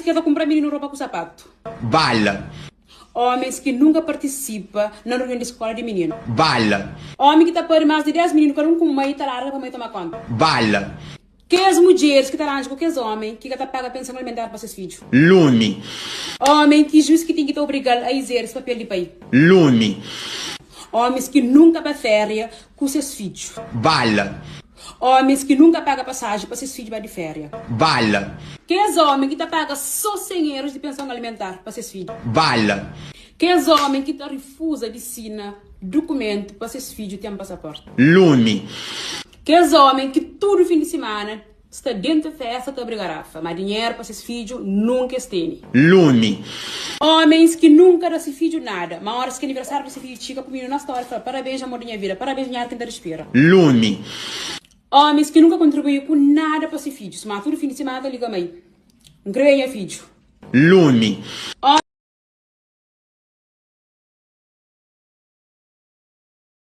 ki ka ta kunpra mininu ropa ku sapatu. Bala. Ómis ki nunka partisipa na runion di skóla di mininu. Bala. Ómi ki ta pari más di 10 mininu kada un ku mai ta larga pa mai toma konta. Bala. Kes mudjeris ki ta ranja ku kes ómi ki ka ta paga penson alimentar pa ses fidju. Lumi. Ómi ki juis ki ten ki ta obriga-l a izerse papel di pai. Lumi. Ómis ki nunka ba féria ku ses fidju. Bala. Ómis ki nunka paga pasaji pa ses fidju ba di féria. Bala. Kes ómi ki ta paga sô 100 euros di penson alimentar pa ses fidju. Bala. Kes ómi ki ta rifuza di sina dukumentu pa ses fidju ten pasaporti. Lumi. Kes ómi ki tudu fin di simana sta dentu festa ta abri garafa, má dinheru pa ses fidju nunka es tene. Lumi. Ómens ki nunka da se fidju nada, má óras ki aniversáriu di se fidju txiga, pui mininu na stória fla, Parabéns, amor di nha vida, parabéns, nha ar ki N ta respira. Lumi. Ómens ki nunka kontribui ku nada pa se fidjus, má tudu fin di simana ta liga mai, N krê nha fidju. Lumi.